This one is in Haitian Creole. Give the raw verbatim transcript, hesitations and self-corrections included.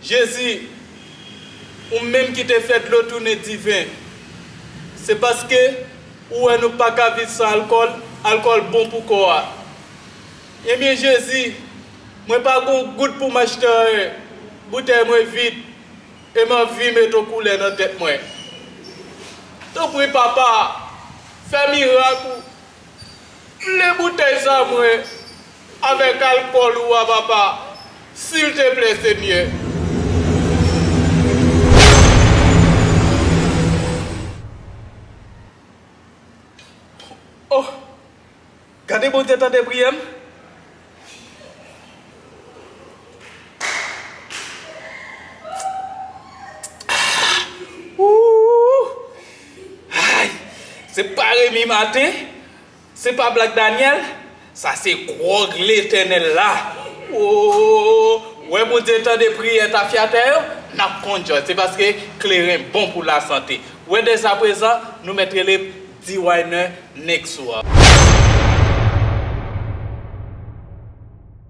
Jezi, ou menm ki te fè dlo tounen diven, se paske ou wè nou pa ka viv san alkòl, alkòl bon pou kò a. Ebyen Jezi, mwen pa gen yon goud pou m achte anyen, boutèy mwen vid, e m anvi met yon koulè nan tèt mwen. Tanpri Papa, fè mirak ou. Plen boutèy sa mwen avèk alkòl ou a, Papa, silteplè, Senyè. Oh, gade Bondye tande priyè m. Ooh! Ay! Se pa Remi Maten, se pa Black Daniel, sa se gwòg Letènèl la. Oh! Wè Bondye tande priyè tafyatè yo, n ap konn jòj. Se paske kleren bon pou lasante. Wè dèzapwezan, nou mèt rele D-Winer next war.